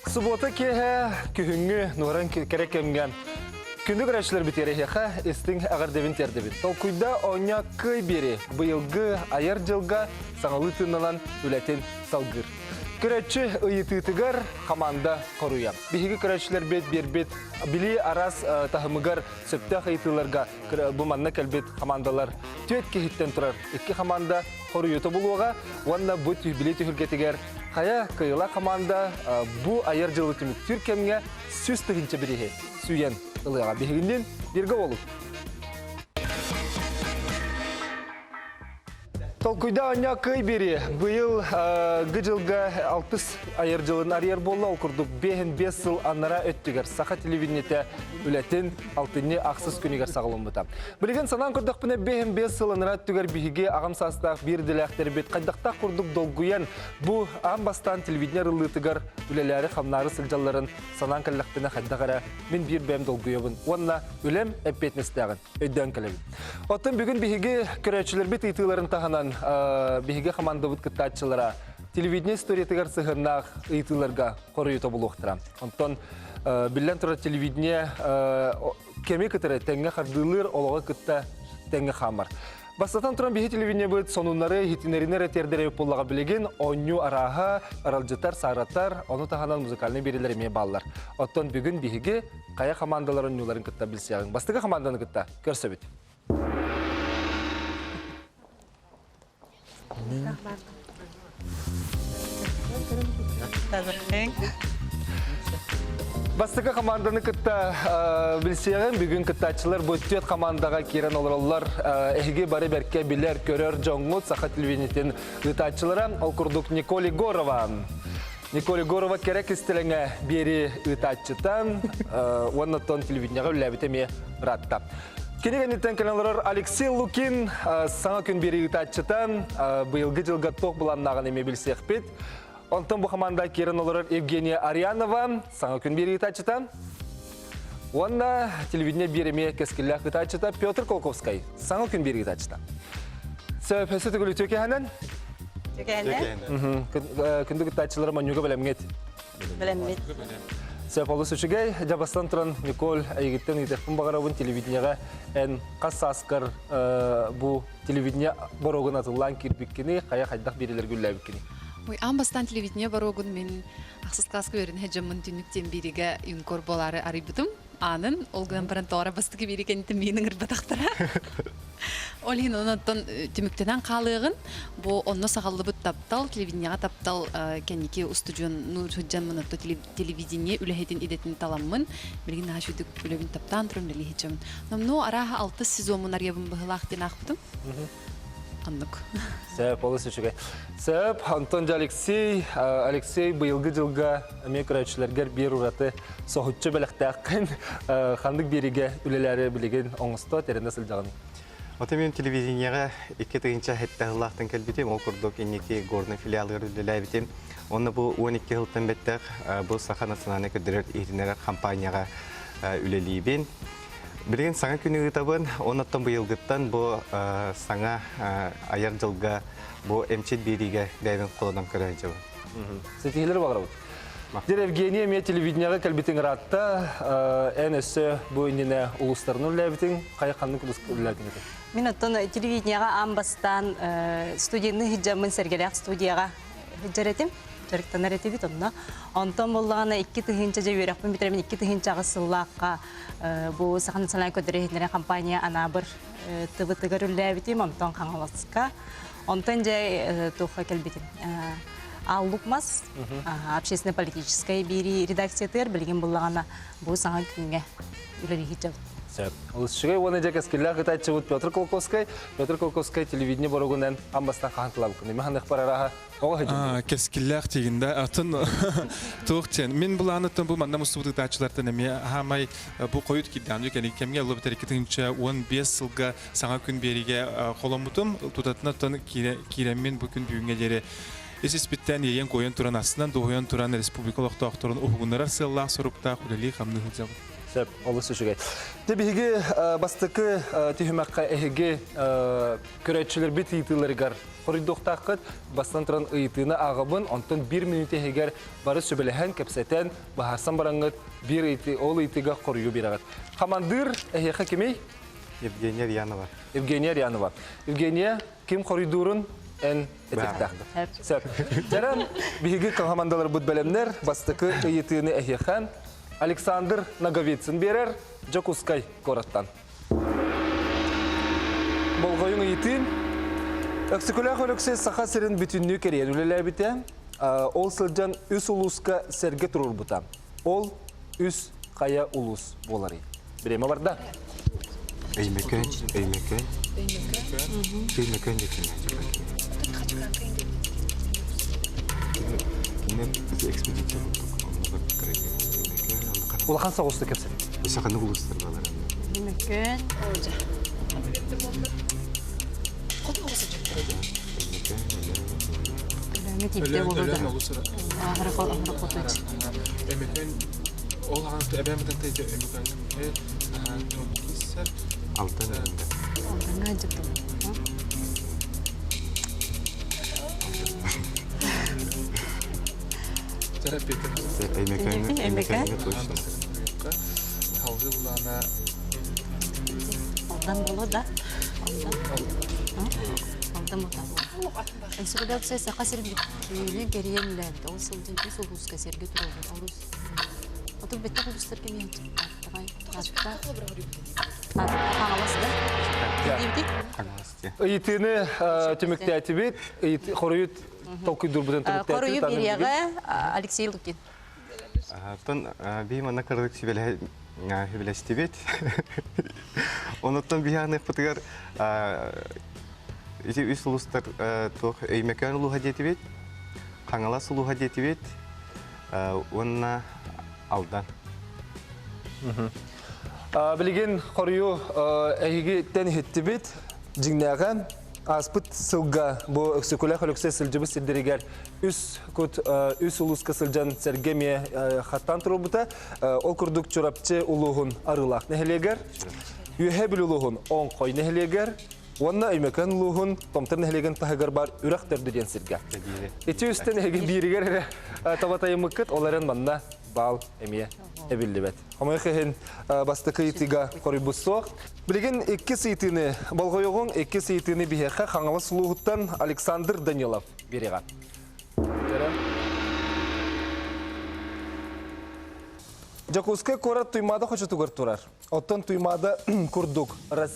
Субуота киэһэ күһүҥҥү нуоран кэрэ кэмҥэ күндү көрөөччүлэрбит эрэһиэхэ истиҥ эҕэрдэбин тиэрдэбит. Толкуйда оонньоо кыай биэри быйылгы айар дьылга саҥалыы тыыннанан үлэтин салгыыр. Көрөөччү ыйытыытыгар хамаанда хоруйа. Биһиги көрөөччүлэрбит биэрбит билии араас таһымыгар сөптөөх ыйытыыларга бу манна кэлбит хамаандалар түөрт киһиттэн турар икки хамаанда хоруйута булуоҕа уонна бу билии түһүлгэтигэр хайа кыайыылаах хамаанда бу айар дьылы түмүктүүр кэмҥэ 100 000 бирииһи сүүйэн ылыаҕа. Биһигинниин бииргэ буолуҥ. Толкуйда оонньоо кый бири быйыл гы дьылга алтыс айар дьылын арыйар буолла. Ол курдук бэһин бес сыл аннара өттүгэр саха телевидениетэ үлэтин алтынньы ахсыс күнүгэр саҕаламмыта. Билигин санаан көрдөхпүнэ бэһин бес сыл аннара өттүгэр биһиги аҕам саастаах биир идэлээхтэрбит хайдахтаах курдук долгуйан бу аан бастаан телевидение арыллыытыгар үлэлээри-хамнаары сылдьалларын санаан кэллэхпинэ хайдах эрэ мин биир бэйэм долгуйабын уонна үлэм эппиэтинэстээҕин өйдөөн кэлэбин. Оттон бүгүн биһиги көрөөччүлэрбит ыйытыыларын таһынан биһиги хамаандабыт кыттааччылара телевидение историятыгар сыһыаннаах ыйытыыларга хоруйу тобулуохтара. Онтон биллэн турар телевидение кэми кытары тэҥҥэ хардыылыыр, олоҕу кытта тэҥҥэ хаамар. Бастатан туран биһи телевидениебыт сонуннары иһитиннэринэр этиэрдэрэ буоллаҕа билигин оонньуу арааһа, аралдьытар, сааратар, ону таһынан музыкальнай биэриилэр эмиэ бааллар. Оттон бүгүн биһиги хайа хамаандалар оонньууларын кытта билсиэҕиҥ. Бастакы хамаанданы кытта көрсөбүт. Бастакы хамаанданы кытта билсиэҕим. Бүгүн кыттааччылар бу түөрт хамаандаҕа киирэн олороллор. Эһиги бары бэркэ билэр, көрөр дьоҥҥут саха телевидениетин ыытааччылара. Ол курдук Николь Егорова. Николь Егорова кэрэ кистэлэҥэ биэри ыытааччытан уонна оттон телевидениеҕэ үлэлээбитэ эмиэ ыраатта. Кини кэнниттэн кэлэн олорор Алексей Лукин саҥа күн биэрии ыытааччытан быйылгы дьылга туох былааннааҕын эмиэ билсиэхпит. Онтон бу хамаанда киирэн олорор Евгения Арианова саҥа күн биэрии ыытааччыта. Уонна телевидение биир эмиэ кэскиллээх ыытааччыта Петр Колковскай саҥа күн биэрии ыытааччыта. Сөп, өссө төгүл үтүө кэһэнэн. Үтүө Күндү кыттааччылары манньуга бэлэмҥит. Бэлэммит. Сөп, олус үчүгэй. Дьабастан туран Николь эйигиттэн ыытыахпын баҕарабын телевидениеҕэ эн хас сааскар бу телевидение боруогун атыллаан киирбиккиний, хайа хайдах биэрилэргэ үллээбиккиний? Ой, аан бастаан телевидение боруогун мин ахсыс класска үөрэнэ дьоммун түннүк диэн бииригэ юнкор буолаары арыйбытым. Аанын ол гынан баран тоҕо бастакы биири кэнниттэн миигин ыҥырбатахтара. Ол иһин онон түмүктэнэн хаалыаҕын бу онно саҕаллыбыт таптал, телевидениеҕа таптал кэнники устудьуоннуур сылдьаммын отто телевидение үлэһитин идэтин таламмын билигин наһаа үчүгдүк үлэбин таптаан туран үлэлии сылдьабын. Номнуо арааһа алтыс сезоммун арыйабын быһыылаах диэн аахпытым. Оннук. Сөп, олус үчүгэй. Сөп, Антон дьэ Алексей, Алексей быйылгы дьылга эмиэ көрөөччүлэргэр биир ураты соһуччу бэлэхтээххин ханнык биэриигэ үлэлээри билигин оҥосто тэринэ сылдьаҕын? Ото мен телевидениеҕэ 2007 сыллаахтан кэлбитим. Ол курдук инники Горнай филиалыгар үлэлээбитим. Онно бу 12 сылтан бэттэх бу Саха национальнай көрдөрөр иһитиннэрэр компанияҕа үлэлиибин. Билигин саҥа күнү ыытабын. Оннуттан быйылгыттан бу саҥа айар дьылга бу эмчит биэриигэ бэйэбин холонон көрө сылдьабын. Ситиһиилэри баҕарабыт. Дьэ, Евгения эмиэ телевидениеҕа кэлбитиҥ ыраатта. Эн өссө бу иннинэ улуустарынан үлэлээбитиҥ. Хайа ханнык улууска үлэлээтиҥ этэй? Мин оттон телевидениеҕа аан бастаан студияны сылдьаммын Сэргэлээх студияҕа сылдьар этим. Дьарыктанар этибит онно. Онтон буоллаҕына 2000 дьэ үөрэхпин бүтэрэммин 2008 сыллаахха бу Саха национальнай көрдөрөр компания Анаабыр ТВ-тыгар үлэлээбитим, онтон Хаҥаласка. Онтон дьэ туохха кэлбитим. Аллук мас общественно-политическай биирии редакциятыгар билигин буллаҕына бу саҥа күҥҥэ үлэлии сылдьабыт. Сөп. Олус үчүгэй уонна дьэ кэскиллээх ытааччыбыт Петр Колковскай. Петр Колковскай телевидение боругунан амбастан хаһан тылабыккын. Эми ханыхпар арааһа оҕо сылдьыбыт. Кэскиллээх тигин да атын туох диэн мин былааныттан бу манна мустубут ытааччылартан эмиэ хаамай бу хойут кирдээн кэнники кэмҥэ ыллыбыт 2015 сылга саҥа күн биэриигэ холоммутум тутатына оттон киирэммин бу күн бүгүҥҥэ диэри ис испиттэн иэйэн-куойан туран астынан дуоһуйан туран республика олохтоохторун уһугуннарар сыаллаах соруктаах үлэлии-хамныы сылдьабын. Сөп, олус үчүгэй. Дьэ биһиги бастакы түһүмэххэ эһиги көрөөччүлэрбит ыйытыыларыгар. Хоруйдуохтааххыт. Бастан туран ыйытыыны ааҕабын, онтон биир мүнүүтэ иһигэр бары сүбэлэһэн, кэпсэтэн, быһаарсан бараҥҥыт биир ыйытыы, ол ыйытыыга хоруйу биэрэҕит. Хамандыыр эһиэхэ кимий? Евгения Рьянова. Евгения Рьянова. Евгения, ким хоруйдуурун эн этиэхтээх. Сөп. Дьэрэн, биһиги хамандаларбыт бэлэмнэр бастакы ыйытыыны эһиэхэ Александр Ноговицын биэрэр Дьокуускай куораттан. Болҕойуҥ ыйытыы. Өксөкүлээх Өлөксөй Саха сирин бүтүннүү кэрийэн үлэлээбитэ. Ол сылдьан үс улууска сэргэ туруорбута. Ол үс хайа улуус буоларый? Бириэмэ барда. Өймөкөөн, Өймөкөөн. Өймөкөөн диэтим. Экспедиция курдук. Улахан соҕустук кэпсэтин. Саханы улуустар балар. Өймөкөөн. Өймөкөөн ол эбэм Өймөкөөн Алтан Өймөкөөн точно. Халгы булана Алдан боло да. Алдан. Алдан бота. Энциклопедия саха сирин бүтүннүү кэрийэн үлээбит. Ол сылдьан үс улууска сэргэ туруорбут. Олус Оту бэттэх улуустар кэмиэн Хаҥалас да? Ыйытыыны түмүктээтибит. Хоруйут толкуйдуурбутун түмүктээтибит. Хоруйу биэриэҕэ Алексей Лукин. Оттон биһи манна кырдык сүбэлэстибит. Онуттан биһи аныахпытыгар ити үс улуустар туох Өймөкөөн улууһа диэтибит, Хаҥалас улууһа диэтибит уонна Алдан. Билигин хоруйу эһигиттэн иһиттибит. Дьиҥнээҕэ ааспыт сылга бу Өксөкүлээх Өлөксөй сылдьыбыт сирдэригэр үс кут үс улууска сылдьан сэргэ эмиэ хаттаан туруорбута. Ол курдук Чурапчы улууһун Арыылаах нэһилиэгэр, Үөһээ Бүлүү улууһун Оҥхой нэһилиэгэр уонна Өймөкөөн улууһун Томтор нэһилиэгин таһыгар баар Үрэх Төрдү диэн сиргэ. Ити үстэн эһиги бииригэр эрэ табатайыммыккыт, ол эрэн манна баал эмиэ эбиллибэт. Хомойуох иһин бастакы ыйытыыга хоруйбут суох. Билигин иккис ыйытыыны болҕойоҕуҥ, иккис ыйытыыны биһиэхэ Хаҥалас улууһуттан Александр Данилов биэриэҕэ. Дьокуускай куорат Туймаада хочотугар турар. Оттон Туймаада курдук,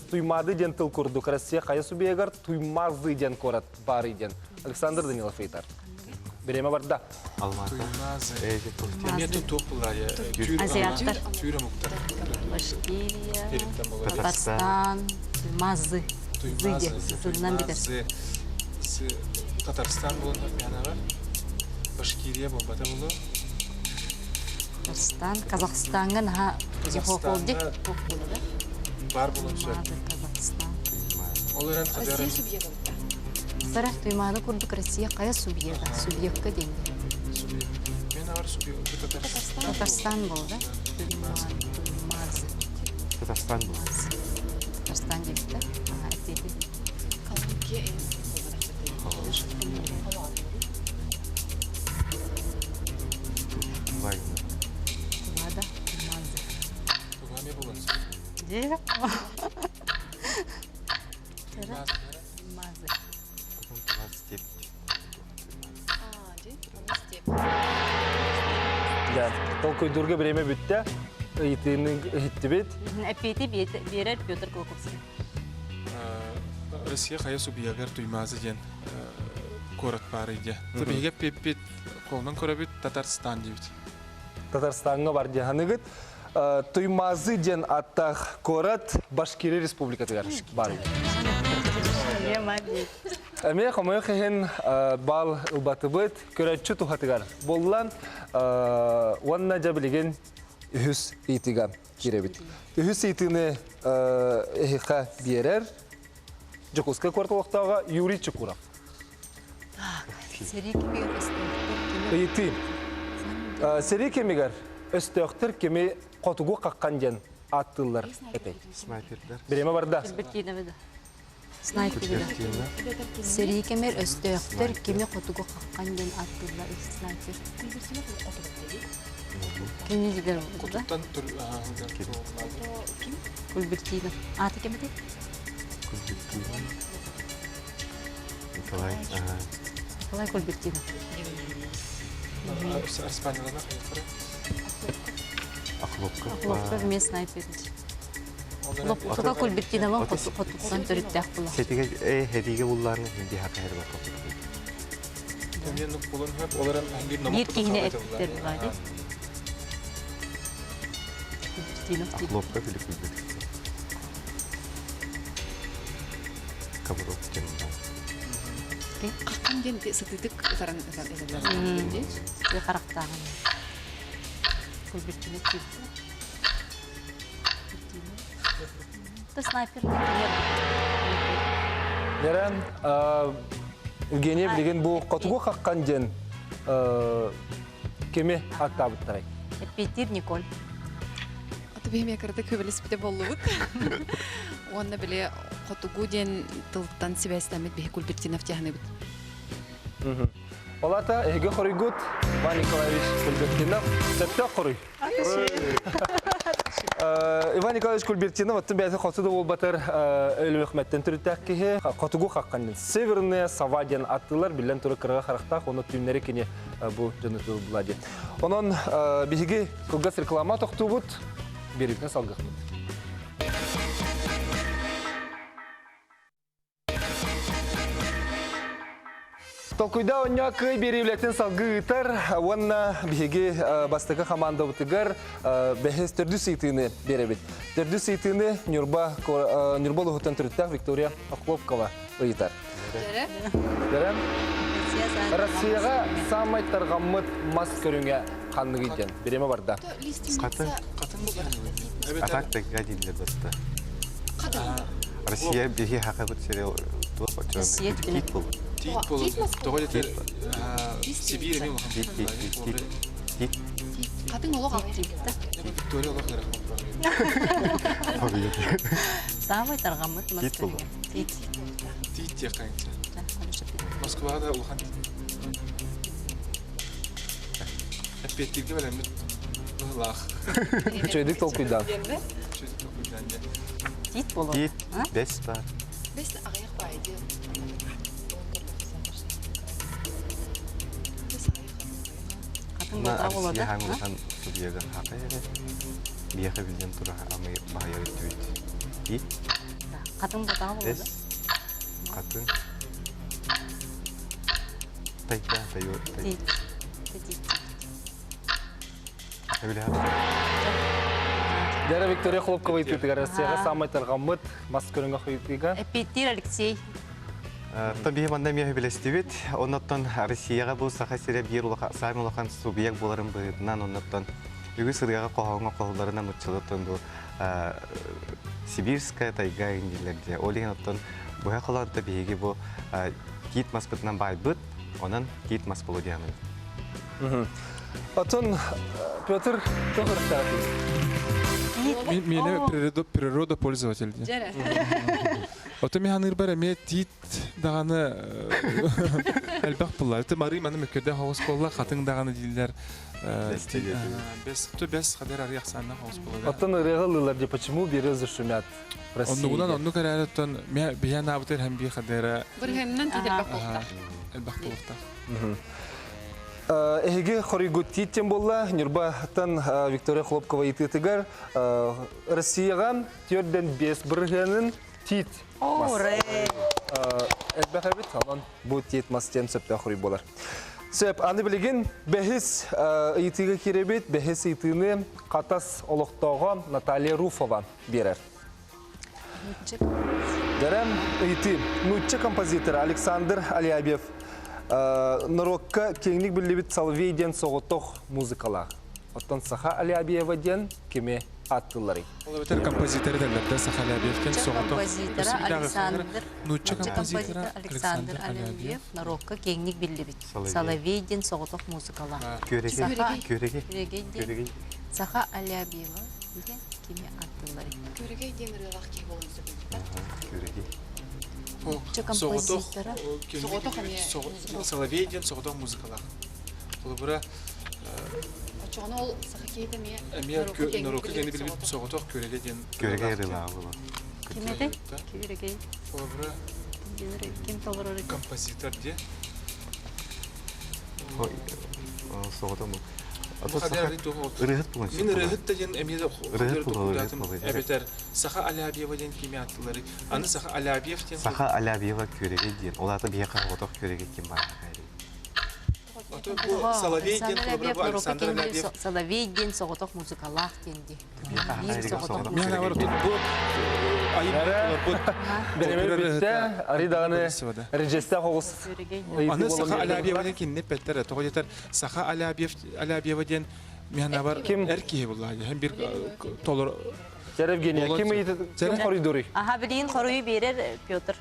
Туймаады диэн тыл курдук Россия хайа субъегар Туймазы диэн куорат баарый диэн Александр Данилов ыйытар. Бириэмэ барда. Алмазы. Эмиэ туох буллаайа? Азиаттар. Түүр омуктар. Башкирия, Татарстан, Туймазы. Зыде, битер. Татарстан булун бар. Башкирия болбата болу. Татарстан, Казахстанга наха Казахстанга бар булун сөп. Казахстан. Ол эрэн Россия субъега Сара Туймаада курдук Россия хайа субъега? Субъекка деньги. Мен ар субъект Татарстан. Татарстан был, да? Туймазы. Татарстан был. Татарстан дейбит да? Ага, эппиэти. Калмыкия Туймаада, Туймазы. Тугаме булын. Де? Туймазы. Да, толкуйдуурга бириэмэ бүттэ. Ыйытыыны иһиттибит. Эппиэти биэрэр Петр Кулаковский. Россия хайа субъегар Туймазы диэн куорат баар идея. Биһиги эппиппит қолынан көрөбүт Татарстан диэбит. Татарстаҥҥа бар диэн ханыгыт. Туймазы диэн аттаах куорат Башкирия республикатыгар бар. Эмиэ хомойуох иһин бал ылбатыбыт көрөөччү туһатыгар буоллан уонна дьэ билигин үһүс ыйытыыга киирэбит. Үһүс ыйытыыны эһиэхэ биэрэр Дьокуускай куорат олохтооҕо Юрий Чекуров. Сэрии кэмигэр өстөөхтөр кими Ыйытыы. Сэрии кэмигэр өстөөхтөр кими хотугу хаххан диэн ааттыыллар этэй? Снайпердар. Бириэмэ барда. Килбит киинэбит. Снайпер. Сэрии кэмэр өстөөхтөр кими хотугу хаххан диэн ааттыыллар снайпер. Кини дигэр да? Кульбертина. Ааты ким этэй? Кульбертина. Николай. Николай Кульбертинов. Охлопка. Охлопка вместе снайпер. Хлопка Кульбертиновын хотуттан төрүттээх була. Сетиге хедиге булларын хинди хакайыр Биир киһини эппиттэр була Охлопка Филипп Кабуров диэн Хаххан диэн сытыытык ытаран ытан этэллэр. Харахтааҕын. Кульбертинов снайпер. Нерен Евгения билигин бу хотугу хаххан диэн кими аттаабыттарай? Эппиэттиир Николь. Аты биһиме кырата көбөлеспите боллубут. Уонна били хотугу диэн тылтан сибээстэммит биһи Кульбертинов тиһаныбыт. Олата эһиги хоруйгут Иван Николаевич Кульбертинов сөптөөх хоруй. Иван Николаевич Кульбертинов оттон бэйэтэ хоту да буолбатар Өлүөхмэттэн төрүттээх киһи хотугу хаххан Северная сова диэн аттылар биллэн турар кыраҕа харахтаах оны түүннэри кини бу дьону тылбыла диэн. Онон биһиги кылгас реклама тохтуубут, биэрибитин салгыхпыт. Толкуйда онньоо кыай биэриилэтин салгыы ыытар уонна биһиги бастакы хамаандабытыгар бэһис төрдүс ыйытыыны биэрэбит. Төрдүс ыйытыыны Ньурба Ньурба улууһуттан төрүттээх Виктория Охлопкова ыйытар. Дөрө. Россияҕа саамай тарҕаммыт мас көрүҥэ ханныгый диэн бириэмэ барда. Хатын. Атак тагга дииллэр баста. Россия биһи хакабыт сериал Россия Тиит был. Тиит болу. Тоҕо дэтэр Сибиир эмиэ улахан. Тиит, тиит, тиит, тиит. Хатын олох Виктория олох Саамай тарҕаммыт мас Тиит болу. көрүҥэ. Тиит. Тиит диэххэ Москваҕа да улахан эппиэттииргэ бэлэммит быһылаах. Үчүгэйдик толкуйдаан. Үчүгэйдик толкуйдаан диэн. Тиит болу. Тиит, бэс бар. Бэс аҕыйах баайы диэн. Хатын На болтаҕа Россия болода. хаҥ улахан судьуйагар хата эрэ. Биэхэ билген тура амы баһыйар өттүбүт. Тиит, Хатын болтаҕа бэс, болода. хатын. Тайда, тайо, тай. Тиит. Тиит. Дара Виктория Хлопкова ыйытыытыгар Россияҕа саамай тарҕаммыт мас көрүҥэ ыйытыыга. Эппиэттиир Алексей. Оттон биһи манна эмиэ билэстибит. Оннуттан Россияҕа бу Саха сирэ биир улахан, саамай улахан субъект буоларын быһыытынан, оннуттан үгүс ырыаҕа хоһооҥҥо хоһулларынан нуччалыттан бу Сибирская тайга дииллэр дьэ. Ол иһин оттон быһа холоонто биһиги бу тиит маспытынан байбыт, онон тиит мас буолуо диэххин. Оттон Петр туох ырыттаҕый? Миэнэ природа, природа пользователь диэн. Ото мин ханыырбар эмиэ тиит даҕаны элбэх булла. Это Марый маны мөккөдө хоҕус буолла, хатыҥ даҕаны дииллэр. Бэс, то бэс хадер арый ахсааннаах хоҕус буолла. Оттон ырыаҕа ыллыылар дии, почему березы шумят в России? Оннугунан оннук эрээри оттон биһиэн аабытыр һэм бии хадера Бырыһыанынан тиит элбэх буолуохтаах. Элбэх буолуохтаах. Эһиги хоруйгут тииттен буолла Ньурбаттан Виктория Хлопкова ыйытыытыгар Россияҕа төрдөн бес бырыһыанын тиит мас. Элбэх эбит, онон бу тиит мас диэн сөптөөх хоруй буолар. Сөп, аны билигин бэһис ыйытыыга киирэбит. Бэһис ыйытыыны Хатас олохтооҕо Наталья Руфова биэрэр. Дәрәм ыйытыы. Нуучча композитора Александр Алябьев норуокка киэҥник биллибит Соловей диэн соҕотох музыкалаах. Оттон Саха Алябьева диэн кими ааттыылларый? Ол эбэтэр композитор этэллэр Саха Алябьев диэн соҕотох. Композитора Александр Нуучча композитора Александр Алябьев норуокка киэҥник биллибит Соловей диэн соҕотох музыкалаах. Күөрэгэй. Күөрэгэй. Күөрэгэй. Саха Алябьева диэн кими ааттыылларый? Күөрэгэй диэн ырыалаах киһи буолан сөбүлүүр. Күөрэгэй. Соҕотох Соловей диэн соҕотох музыкалаах. Холобура Очоҕуна ол саха киһитэ эмиэ эмиэ норуокка кэнни билбит соҕотох күөрэгэй диэн Күөрэгэй ырыалаах буолар. Ким этэй? Күөрэгэй. Холобура Ким толорор композитор диye. Соҕотох Ырыһыт буолан Мин ырыһыт да диэн эмиэ Ырыһыт буолар, ырыһыт буолар. Эбэтэр Саха Алябьева диэн кими аттылары. Аны Саха Алябьев диэн Саха Алябьева күөрэгэй диэн. Ол аата биһиэхэ соҕотох күөрэгэй ким баар Соловей диэн холобура бу Александр Алябьев. Соловей диэн соҕотох музыкалаах диэн дии. Бириэмэ Ари даҕаны режиссер оҕус. Аны Саха Алябьева диэн кинини эппэттэр. Тоҕо диэтэр Саха Алябьев Алябьева диэн миһанабар эр киһи булла. Һәм бир толор Чэр Евгения, ким ким хоруйдуруй? Аха, билигин хоруйу биэрэр Петр.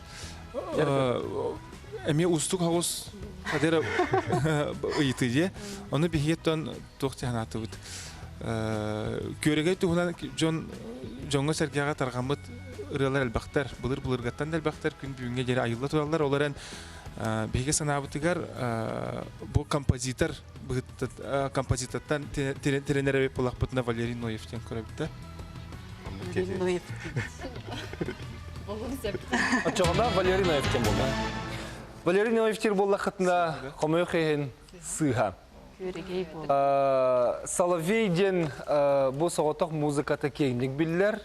Эмиэ уустук оҕус хадера ыйытыы дии. Ону биһиэттэн туох санаатыбыт. Күөрэгэй туһунан дьон дьоҥҥо-сэргэҕэ тарҕаммыт ырыалар элбэхтэр. Былыр-былыргаттан да элбэхтэр, күн бүгүҥҥэ диэри айылла тураллар. Ол эрэн биһиги санаабытыгар бу композитор композитортан тирэнэр эбит буоллахпытына Валерий Ноев диэн көрөбүт да. Валерий Ноев. Оччоҕуна Валерий Ноев диэн буолла. Валерий Ноев диир буоллаххытына хомойуох иһин сыыһа. Соловей диэн бу соҕотох музыката киэҥник биллэр.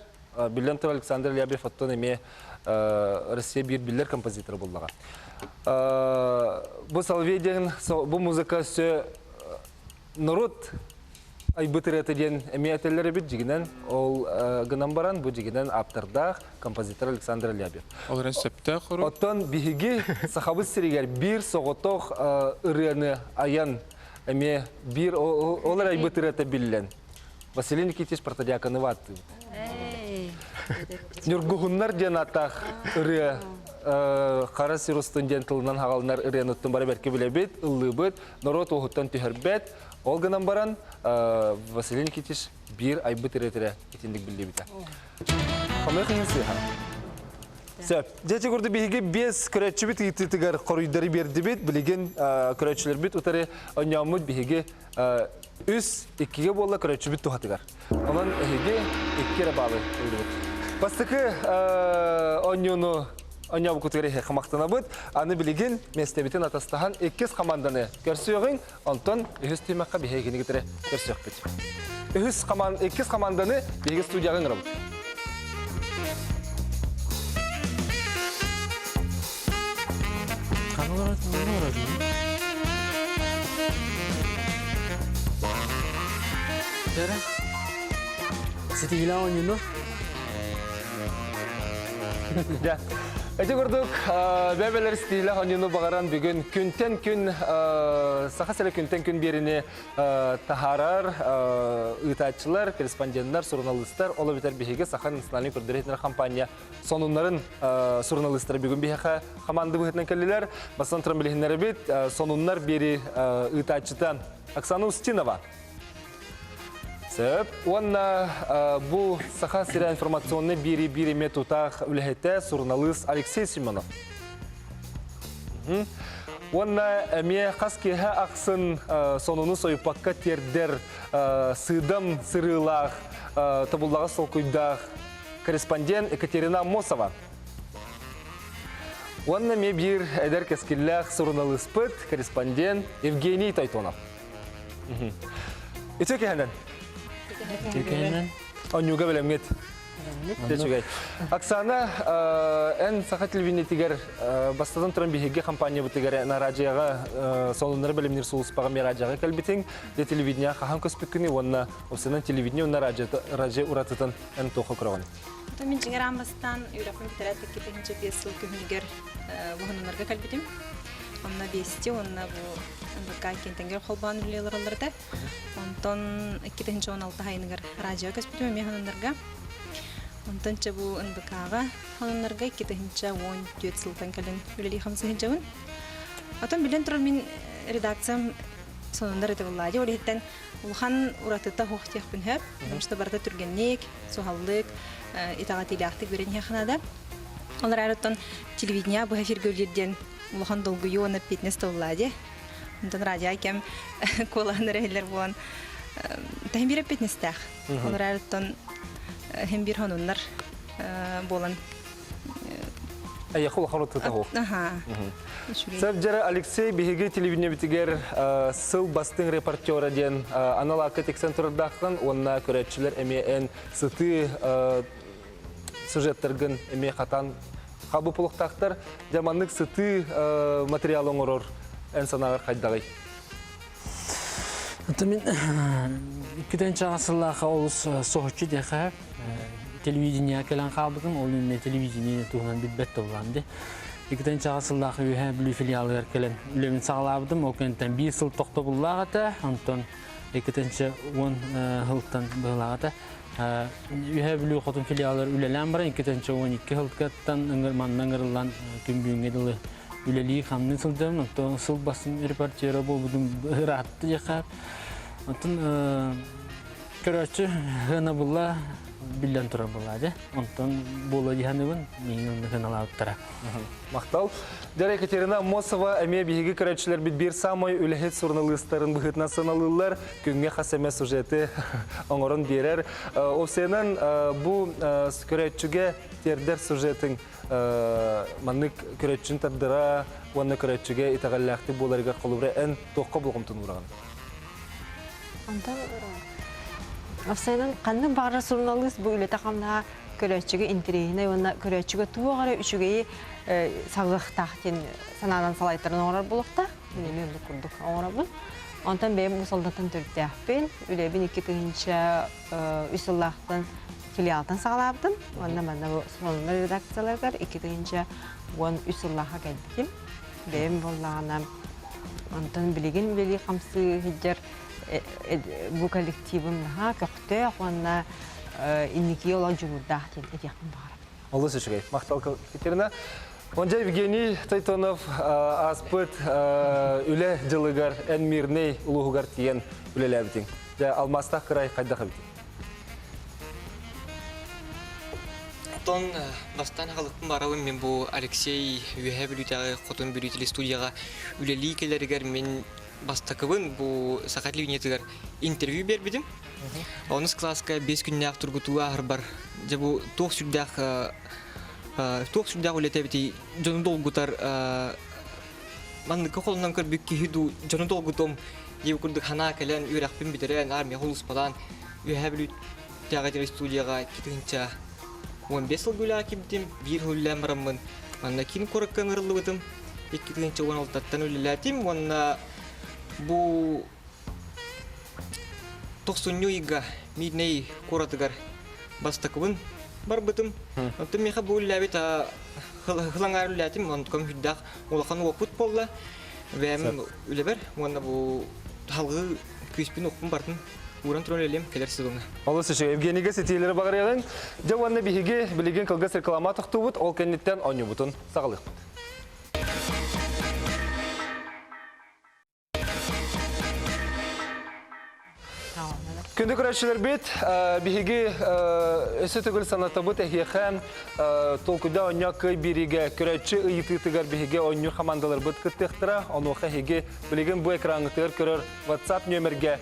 Биллэн турар Александр Лябев оттон эмиэ Россия биир биллэр композитора буоллаҕа. Бу Соловей диэн бу музыка өссө норуот айбыт ырыата диэн эмиэ этэллэр эбит дьигинэн ол гынан баран бу дьигинэн ааптардаах композитор Александр Лябев. Ол эрэн сөптөөх хоруй. Оттон биһиги Сахабыт сиригэр биир соҕотох ырыаны айан эмиэ биир ол эрэ айбыт ырыата биллэн Василий Никитич Протодьяконова ааттыыбыт. Ньургуһуннар диэн ааттаах ырыа хара сир устун диэн тылынан хаҕалынар ырыаныттан бары бэркэ билэбит, ыллыыбыт, норуот уоһуттан түһэрбэт. Ол гынан баран Василий Никитич биир айбыт ырыатыра итинник биллибитэ. Хомойуох иһин сыыһа. Сөп. Дьэ, курдук биһиги биэс көрөөччүбүт ыйытыытыгар хоруйдары биэрдибит. Билигин көрөөччүлэрбит утары онньооммут биһиги үс иккигэ буолла көрөөччүбүт туһатыгар. Онон эһиги икки эрэ баалы ыллыбыт. Бастакы оонньууну оонньообуккутугар эһиэхэ махтанабыт. Аны билигин миэстэбитин атастаһан иккис хамаанданы көрсүөҕүҥ. Онтон үһүс түһүмэххэ биһигини кытары көрсүөхпүт. Үһүс команд, иккис команданы биһиги студияҕа ыҥырабыт. Ситиһиилээх оонньууну. Дьэ, ити курдук бэбэлэр стилэх оонньууну баҕаран бүгүн күнтэн күн Саха сирэ күнтэн күн биэрини таһаарар ыытааччылар, корреспонденттар, суруналыыстар, ол эбэтэр биһиги Саха национальнай көрдөрөр компания сонуннарын суруналыыстара бүгүн биһиэхэ хамаанда быһыытынан кэллилэр. Бастан туран билиһиннэрэбит сонуннар биэри ыытааччыта Оксана Устинова. Сөп. Уонна бу Саха сирэ информационный биири биириме тутаах үлэһитэ суруналыыс Алексей Семенов. Уонна эмиэ хас киэһэ ахсын сонуну сойуппакка тиэрдэр сыыдам сырыылаах, тобуллаҕас толкуйдаах корреспондент Екатерина Аммосова. Уонна эмиэ биир эдэр кэскиллээх суруналыыспыт, корреспондент Евгений Тойтонов. Үтүө киһинэн. Үтүө киһинэн. Онньууга бэлэмҥит. Үчүгэй. Оксана, эн саха телевидениетигэр бастатан туран биһиги компаниябытыгар Нарадьыйаҕа сонуннары бэлэмниир сулууспаҕа Мирадьаҕа кэлбитиҥ. Дьэ телевидение хаһан көспүккүнүй уонна осынан телевидение уонна радио уратытын эн туохха көрөҕүн? Мин дьиҥэр аан бастаан үөрэхпин бүтэрээт 2005 сыл күһүнүгэр Уһуннарга кэлбитим. Онно Вести уонна бу НВК киэнтэнгэр холбоон үлэлии олороллор этэ. Онтон 2016 айыныгар радио көспүтүм эмиэ Хонуннарга. Онтон чэ бу НВК-ҕа Хонуннарга 2014 сылтан кэлин үлэлии хамсыһыдьабын. Отон билэн турар мин редакциям сонуннар этэ буллаа. Ол иһиттэн улахан уратыта суох диэхпин сөп. Потому что барыта түргэнник, суһаллык, итэҕэтиилээхтик биэрэн иһиэххэ наада. Ол эрээри телевидение быһа эфиргэ үлэлиир диэн улахан долгуйуу уонна фитнес тыллаа дии. Онтон радио кэм куолаһын эрэ иһиллэр буолан тэһин биир эппиэтинэстээх. Ол эрээри иһин биир хонуннар буолан Эйэхэ улахан утута ол. Сәбдьэрэ Алексей биһиги телевидениебитигэр сыл бастыҥ репортера диэн анал аакка тиксэн турардааххын уонна көрөөччүлэр эмиэ эн сытыы сюжеттаргын эмиэ хатан хабы пулуктаахтар. Дьэ маннык сытыы материал оҥорор эн санааҕар хайдаҕый? Мин иккитэн чаҕа сыллаахха олус соһуччу диэхэ телевидение кэлэн хаалбытым ол иннинэ телевидение туһунан билбэт да буолаам дии. Иккитэн чаҕа сыллаах Үөһээ Бүлүү филиалыгар кэлэн үлэбин саҕалаабытым. Ол кэнниттэн биир сыл тохтобуллаах этэ. Онтон иккитинчи уон сылтан быһылаах этэ. Үөһээ Бүлүү хотун филиалыгар үлэлээн баран 2012 сылгаттан манна ыҥырыллан күн бүгүҥҥэ дылы үлэлии-хамныы сылдьабын. Оттон сыл бастыҥ репортера буолбутум ыраатта диэххэ. Оттон көрөөччү сыанабыла биллэн турар буолаа дьэ. Онтон буола дии саныыбын, миигин онно сыаналаабыттара. Махтал. Дьэ, Екатерина Аммосова эмиэ биһиги көрөөччүлэрбит биир саамай үлэһит суруналыыстарын быһыытынан сыаналыыллар. Күҥҥэ хас эмэ сюжеты оҥорон биэрэр. Овсенан бу көрөөччүгэ тиэрдэр сюжетын маннык көрөөччүн тардыра уонна көрөөччүгэ итэҕэллээхтик буоларыгар холобура эн туохха болҕомтону уураҕын? Онтон Овсенан ханнык баҕарар суруналыыс бу үлэтэ-хамнаһа көрөөччүгэ интэриэһинэй уонна көрөөччүгэ туох эрэ үчүгэйи саҕыахтаах диэн санаанан салайтаран оҥорор буолуохтаах. Мин эмиэ оннук курдук оҥоробун. Онтон бэйэм Уус Алдантан төрүттээхпин. Үлэбин 2003 сыллаахтан филиалтан саҕалаабытым. Уонна манна бу сонуннар редакцияларыгар 2013 сыллаахха кэлбитим. Бэйэм буоллаҕына онтон билигин үлэлии-хамсыы сылдьар бу коллективым наһаа көхтөөх уонна инники олох дьулуурдаах диэн этиэхпин баҕарабын. Олус үчүгэй. Махтал Екатерина. Онжа Евгений Тойтонов ааспыт үлэ дьылыгар эн Мирнэй улууһугар тиийэн үлэлээбитиҥ. Дьэ, алмаастаах кырай хайдах эбитий? Оттон бастаан аҕалыкпын барабын мин бу Алексей Үөһээ Бүлүүтээҕи Хотун Бүлүү телестудияҕа үлэлии кэлэригэр мин бастакыбын бу саха телевидениетыгар интервью биэрбитим. Онус кылааска биэс күннээх тургутуу ааһарбар дьэ бу туох сүрдээх туох сүрдээх үлэтэ эбитий дьону долгутар манныкка холунан көрбүт киһи дуу дьону долгутуом диэбит курдук санаа кэлэн үөрэхпин бүтэрэн армия улууспалаан Үөһээ Бүлүүтээҕи телестудияҕа 2015 сылга үлэҕэ киирбитим биир сыл үлэлээн бараммын манна киин куоракка ыҥырыллыбытым 2016-тан үлэлээтим уонна бу тохсунньу ыйга Миирнэй куоратыгар бастакыбын барбытым. Онтон миэхэ бу үлэлээбит хылаҥаар үлэлээтим, онтукам сүрдээх улахан уопут буолла. Бэйэм үлэбэр уонна бу салгыы күүспүн укпун бартын ууран туран үлэлиэм кэлэр сезоҥҥа. Олус үчүгэй. Евгенийгэ ситиилэри баҕарыаҕыҥ. Дьэ уонна биһиги билигин кылгас реклама тохтуубут, ол кэнниттэн оонньуубутун саҕалыахпыт. Күндү көрөөччүлэрбит, биһиги өссө төгүл санатабыт эһиэхэ толкуйда оонньоо кый биэриигэ көрөөччү ыйытыытыгар биһиги оонньуур хамаандаларбыт кыттыахтара. Онуоха эһиги билигин бу экраҥҥытыгар көрөр WhatsApp нүөмэргэ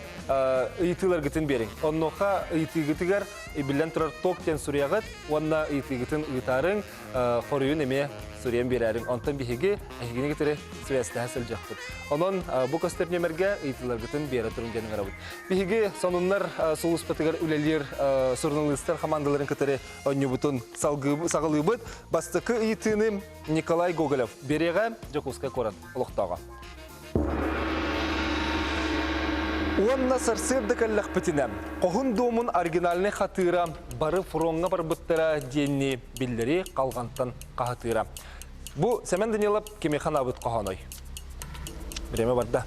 ыйытыыларгытын биэриҥ. Онуоха ыйытыыгытыгар биллэн турар ток диэн суруйаҕыт уонна ыйытыыгытын ыытаарыҥ. хоруйун эмиэ суруйан биэрээриҥ. Онтон биһиги эһигини кытары сибээстэһэ сылдьыахпыт. Онон бу көстөр нүөмэргэ ыйытыыларгытын биэрэ туруҥ диэн ыҥырабыт. Биһиги сонуннар сулууспатыгар үлэлиир суруналыыстар хамаандаларын кытары оонньуубутун саҕалыыбыт. Бастакы ыйытыыны Николай Гоголев биэриэҕэ Дьокуускай куорат олохтооҕо. Уонна сарсыарда кэллэхпитинэ, хоһун дуомун оригинальнай хатыыра бары фроҥҥа барбыттара диэнни биллэри халҕантан хаһытыыра. Бу Сэмэн Данилов кимиэхэ анаабыт хоһооной? Время барда.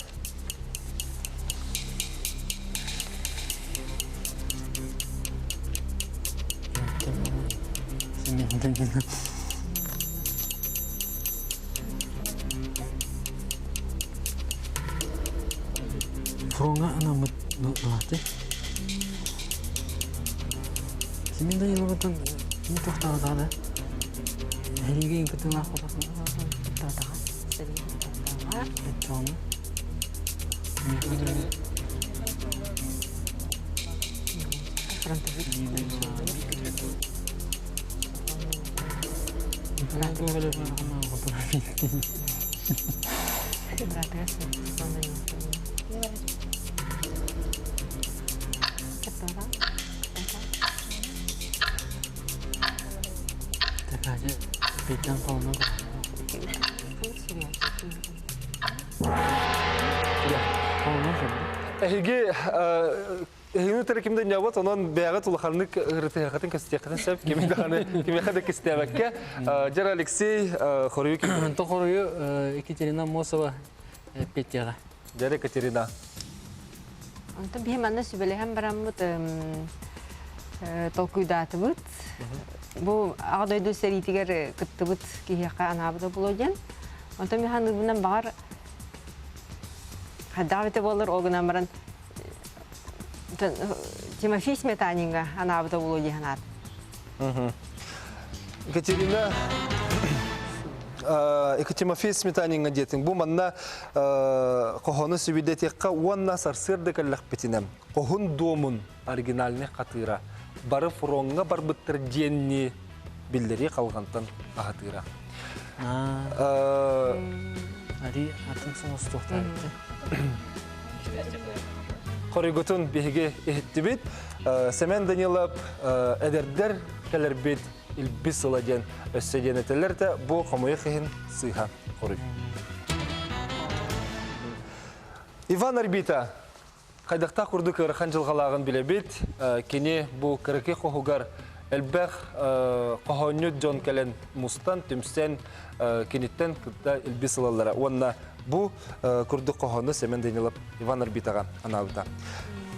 Семен Данилов. Фроҥҥа анаммыт былааты. Семен Даниловтан кини туохтааҕа даҕаны? Эһиги кытылаах Кыттыбатаҕа. Сэрии кыттыбатаҕа. Оччоҕуна. Фронтовик. Эһиги эһигини өтөрө ким да ньабат, онон бэйэҕит улаханнык ырытыһыаххытын кэстиэххитин сөп, кими даҕаны кимиэхэ да кистээбэккэ. Дьэр Алексей хоруйу ким? Хоруйу Екатерина Мосова эппиэттиэҕэ. Дьэр Екатерина. Онтон биһи манна сүбэлэһэн бараммыт толкуйдаатыбыт. Бу Аҕа дойду сэриитигэр кыттыбыт киһиэхэ анаабыта буолуо диэн. Онтон мин саныырбынан баҕар хайдах эбитэ буоллар ол гынан баран Тимофей Сметанинга анаабыта буолуо дии санаатым. Екатерина Тимофей Сметанинга диэтиҥ. Бу манна хоһону сүбүдэтиэххэ уонна сарсыарда кэллэхпитинэ хоһун дуомун оригинальный хатыыра бары фроҥҥа барбыттар диэнни биллэрии халҕантан аһатыыра. Ари атын соҥостуохтаах Хоруйгутун биһиги иһиттибит. Сэмэн Данилов эдэрдэр кэлэрбит илбис сыла диэн өссө диэн этэллэр да бу хомойуох иһин сыыһа хоруй. Иван Арбита хайдахтаах курдук ыарахан дьылҕалааҕын билэбит. Кини бу кыракый хоһугар элбэх хоһоонньут дьон кэлэн мустан, түмсэн киниттэн кытта илбис ылаллара. Уонна бу курдук хоһоону Семен Данилов Иван Арбитаҕа анаабыта.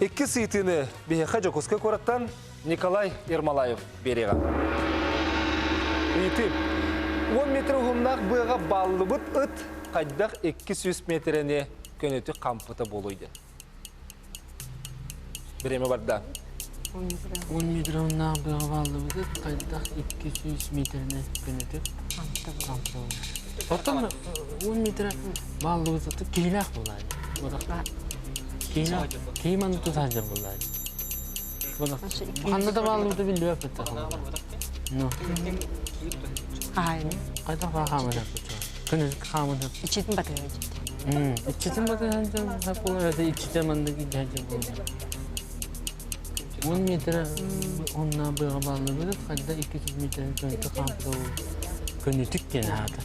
Иккис ыйытыыны биһиэхэ Дьокуускай куораттан Николай Ермолаев биэриэҕэ. Ыйытыы. 10 метр уһуннаах быаҕа бааллыбыт ыт хайдах 200 метрэни көнөтүк хампыта буолуой диэн. Бириэмэ барда. 10 метр уһуннаах быаҕа бааллыбыт ыт хайдах 200 метрини көнөтүк хампыта буолуой. Оттон 10 метр бааллыбыт ыт киһилээх буолаайы. Киһилээх киһи манна тута сылдьар буоллаайы. Ханна да бааллыбыта биллибэппит. Ну. Хаайын. Хайдах баа хааман Күнүс хааман Иччитин батыһа Иччитин батыһа буолар, иччитэ маннык илдьэ буолар. 10 метр онна быаҕа бааллыбыт, хайда 200 метр көнөтүк хаампыта көнөтүк диэн аата.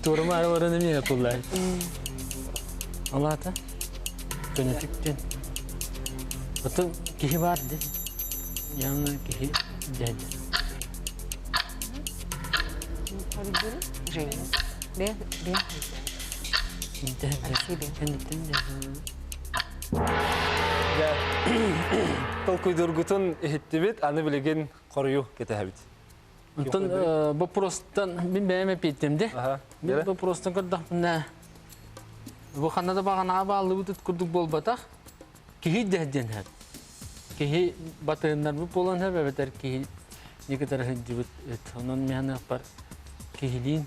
Туорама араларын эмиэ куллай. Ол аата Көнөтүк диэн. Ото киһи баар дии. Явно киһи дядя. Женя. Бе, бе. Кэнниттэн Толкуйдургутун иһиттибит, аны билигин хоруйу кэтэһэбит. Онтон боппуруостан мин бэйэм эпиэттим де. Мин боппуруостан көрдөхпүнэ бу ханна да баҕанаҕа бааллыбыт курдук буолбатах. Киһи диэн һэп. Киһи батыһыннарбыт буолан һэп эбэтэр киһи кытары сылдьыбыт ыт. Онон миһаныахпар киһилиин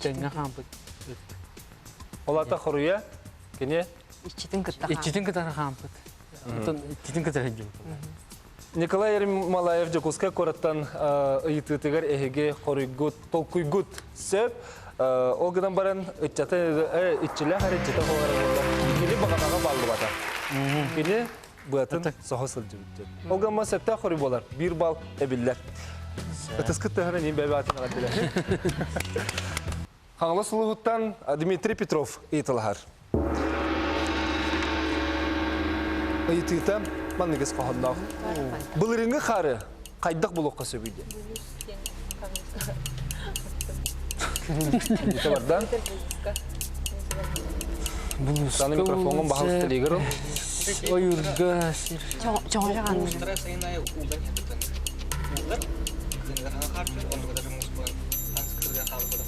тэҥҥэ хаампыт ыт. Ол ата хоруйа кини Иччитин кытта Иччитин кытары хаампыт. Онтон иччитин кытары сылдьыбыт. Николай Ермолаев Дьокуускай куораттан ыйытыытыгар эһиги хоруйгут, толкуйгут сөп. Ол гынан баран ыччата иччилээх эрэ иччитэ буолара буоллар кини баҕанаҕа бааллыбата. Кини быатын соһо сылдьыбыт диэн. Ол гынан сөптөөх хоруй буолар. Биир балл эбиллэр. Ытыскыт тыһынан иин бэбэатын аҕардылар. Хаҥалас улууһуттан Дмитрий Петров ыйыталаһар. Ыйытыыта маннык ис хоһоонноох. Былырыыҥҥы хаары хайдах булуохха сөбүй диэн. Ыйыта барда. Саны микрофоҥун баһылыста лигер Ойуурга сир. Чоҕойо Муустара сайын аайы ууллан иһэр Ууллар кыыныгар хаҥа хаартыр, оннугар муус буолан кырга хаалбыта.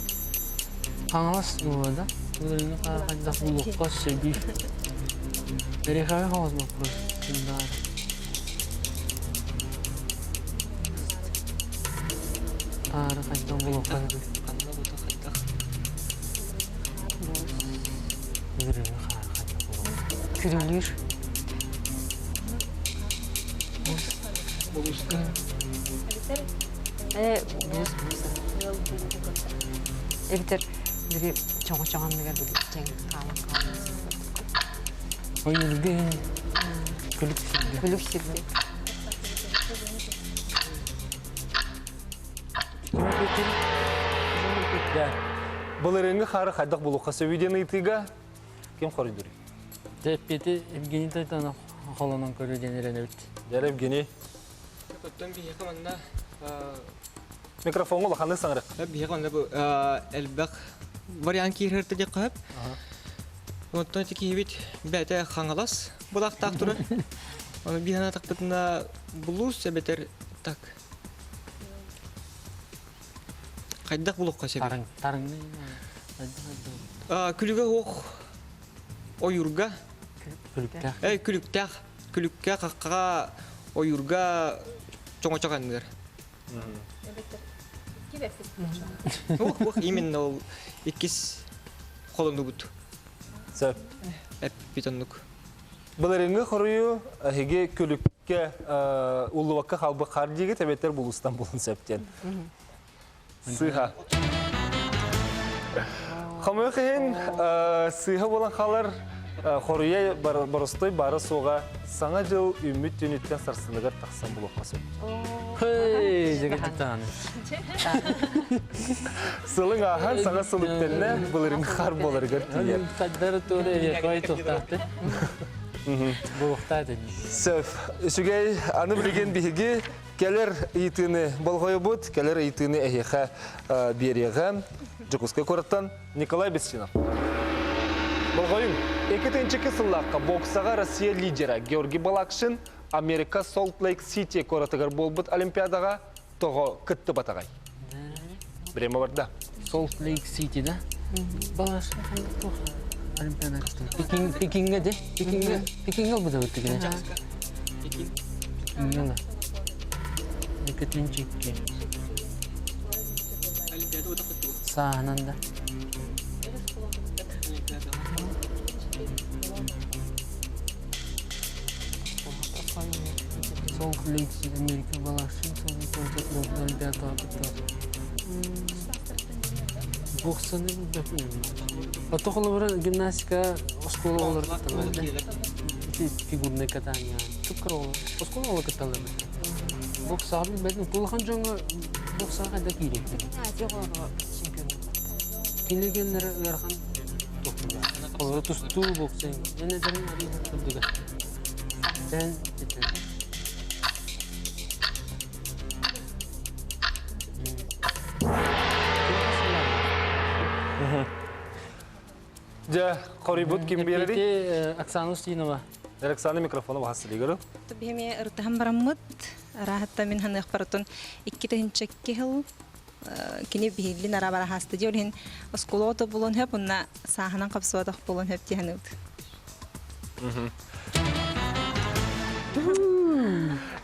Хаҥалас буолла да? Былырыыҥҥы хайдах булуохха сөбүй? Эрехаҕа хаҥалас боппуруос баар. Хаары хайдах булуохха Ханна бута хайдах? Күрүлүүр хаары хайдах булуохха Күрүлүүр. Булуска. Э, булус булус. Эбитер бири чоҥо-чоҥонныгар били чэҥ хаалан хаалан. Ойуурга күлүк сиргэ. Күлүк сиргэ. Былырыыҥҥы хаары хайдах булуохха сөбүй диэн ыйытыыга ким хоруйдуур? Эппиэти Евгений Тайтанов холонон көрүү диэн эрэнэбит. Дьэ, Евгений. Оттон биһиэхэ манна Микрофоҥҥа улаханнык саҥарыах. Биһиэхэ манна бу элбэх вариант киирэр диэххэ сөп. Оттон ити киһибит бэйэтэ Хаҥалас былаахтаах турар. Ону биир санаатахпытына булуус эбэтэр так хайдах булуохха сөбүй? Тарыҥ, тарыҥный Күлүгэ суох ойуурга күлүктээх. Эй, күлүктээх. Күлүккэ, хаххаҕа, ойуурга чоҥочох анныгар. Ух, ух, именно ол иккис холонубут. Сөп. Эппит оннук. Былырыыҥҥы хоруйу эһиги күлүккэ уллубакка хаалбыт хаар диигит эбэтэр булуустан булун сөп диэн. Сыыһа. Хомойуох иһин, сыыһа буолан хаалар хоруйа боростуой баара суоҕа Саҥа дьыл үүммүт түүнүттэн сарсыныгар тахсан булуохха сөп. Хей, дьэгититааны. Сылыҥ ааһан саҥа сыл үктэннэ, былырыҥ хаар буоларыгар тиийэр. Хаддары туора эриэхэй туохтаахты. Буолуохтаах этэ. Сөп. Үчүгэй, аны билигин биһиги Кэлэр ыйытыыны болҕойобут, кэлэр ыйытыыны эһиэхэ биэриэҕэ. Дьокуускай куораттан Николай Бесчинов. Болҕойуҥ, 2002 сыллаахха боксаҕа Россия лидера Георгий Балакшин Америка Солт-Лейк-Сити куоратыгар буолбут Олимпиадаҕа тоҕо кыттыбатаҕай? Время барда. Солт-Лейк-Сити, да? Балашин Олимпиада Пекин, Пекинге де? Пекинге, Пекинге ылбыта быттыгына. Пекин. Пекинге Екатеринчикке. Олимпиада вот Сааһынан да. Солт-Лейк-Сити, Америка Балашин, Олимпиада Боксаны билбэппин. Ото холобура гимнастика оскуола оҕолоро кытталлар да. Ити фигурное катание. Чуккар оҕолор. Оскуола оҕолоро кытталлар да. Боксаҕа билбэтим. Улахан дьоҥҥо боксаҕа хайда киириэхтэр. Азия оҕолоро чемпион. Кинилэр ыарахан Олору тустуу бокса. Мен этэрин арыйар курдуга. Тэн Дьэ, хоруйбут ким биэрэрий? Оксана Устинова. Оксана микрофону баһас силигеру. Биһиме ырытыһан бараммыт, арааһатта мин ханыахпарытын 2002 жыл кини биһиллин ара бара хасты дии, ол иһин оскуола ото булан хөп, онна сааһынан хапсыбатах буолан хөп дии саныыбыт.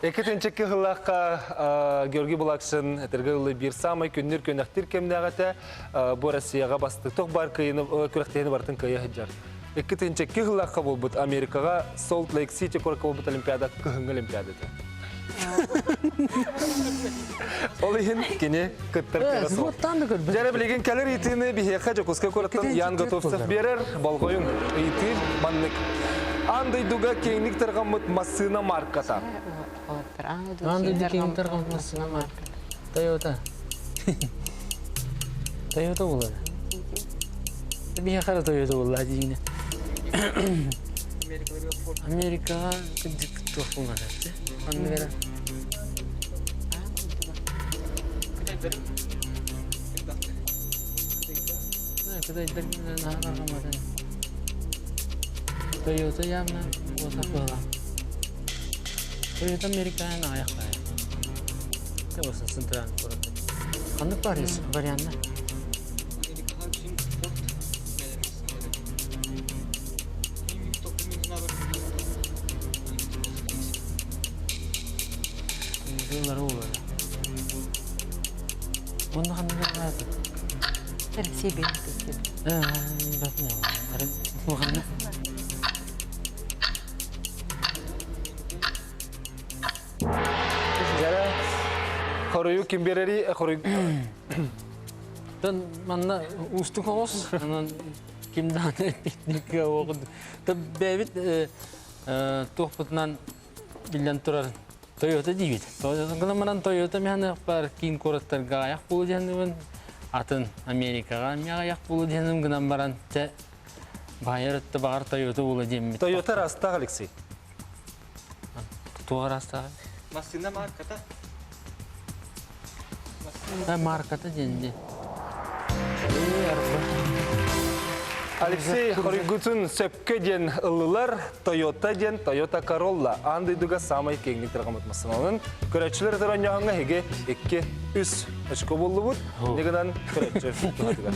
Экитинчикки сыллаахха Георгий Булакшин этэргэ дылы биир саамай күннүр көнөхтүр кэмнээҕитэ бу Россияҕа бастык бар кыйыны күрэхтэһиини барытын кыайа сылдьар. 2002 сыллаахха буолбут Америкаҕа Солт Лейк Сити куоракка буолбут Олимпиада кыһыҥҥы Олимпиада этэ. Ол иһин кини кыттар кыра суох. Дьэрэ билигин кэлэр ыйытыыны биһиэхэ Дьокуускай куораттан Ян Готовцев биэрэр. Болҕойуҥ, ыйытыы маннык. Аан дойдуга киэҥник тарҕаммыт массыына марката. Аан дойду киэҥник тарҕаммыт массыына марката. Тойота. Тойота буолар. Биһиэхэ эрэ Тойота буолла диигинэ. Америкаҕа кырдьык туох буолар Ханнык эрэ Кытайдар наһаа тарҕаммата. Тойота явно буолбатах быһыылаах. Тойота американын аҕыйах баайа. Болса центральный куорат. Ханнык варианна? Дыллары olur. Уонна ханна баҕар Алексей Бенников. Дьэрэ хоруйу ким биэрэри хоруй Тон манна уустук оҕус, онон ким даҕаны эппиэтинэккэ оҕу. Бэйэбит туохпутунан биллэн турар Toyota диибит. Гынан баран Toyota миһаныахпар киин куораттарга аҕыйах буолу диэнибин, атын Америкаҕа эмиэ аҕыйах буолу диэним гынан баран чэ баайар өттө баҕар Toyota буола диэммит. Toyota араастаах Алексей. Туох араастаах? Массыына марката. Марката диэн дии. Алексей хоруйгутун сөпкө диэн ыллылар. Toyota диэн Toyota Corolla аан дойдуга саамай киэҥник тарҕаммыт массыыналарын көрөөччүлэр өтөр оонньооһуҥҥа эһиги 2-3 очко буллубут. Инньэ гынан көрөөччү туһатыгар.